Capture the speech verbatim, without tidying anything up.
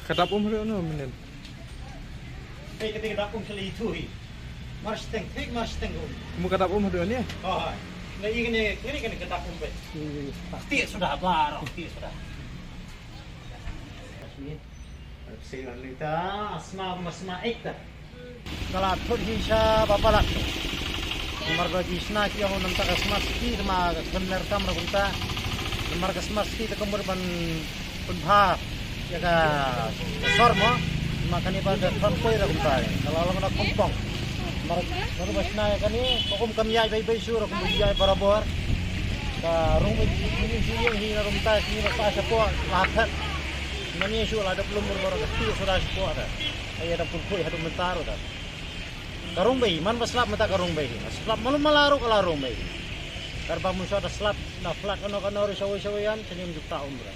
Ka dap um haduh no mynnin. Hei, kata ka dap um sha la itu hi. Mar shiteng, thik mar shiteng ka um. Kumba ka dap um haduh ne? Oh, hai. Na i kane, kane, kane ka dap um be. Tiek suda, baroh tiek suda. Sila nita, sma, sma ekta. Ka la thut hi sha ba palat. Namar ba ki shna ki ong namar ka Smart City, namar ka khun ner kam ra kumta. Namar ka Smart City te ka mut ban pynbha ïa ka sor mo. Namar kane ba ka thot poi ra kumta. Ka la long na kompong. Namar, namar ba shna ïa kane, ka um kam ïaid bai bai shuh ra kum ïaid barabor. Ka rung bai bai shuh ïa hi na kumta, kine ba sa shapoh la phet. Mane shuh la dep lum mur mur ka ti suda shapoh ta. Ai da pun khui haduh mynta ruh ta. Ka rung bai, man ba slap mynta ka rung bai. Slap malu mala ruh ka la rung bai. Kar ba mun sha da slap na flat kano kano ruh shawei shawei yan, shane mjuk ta um ruh.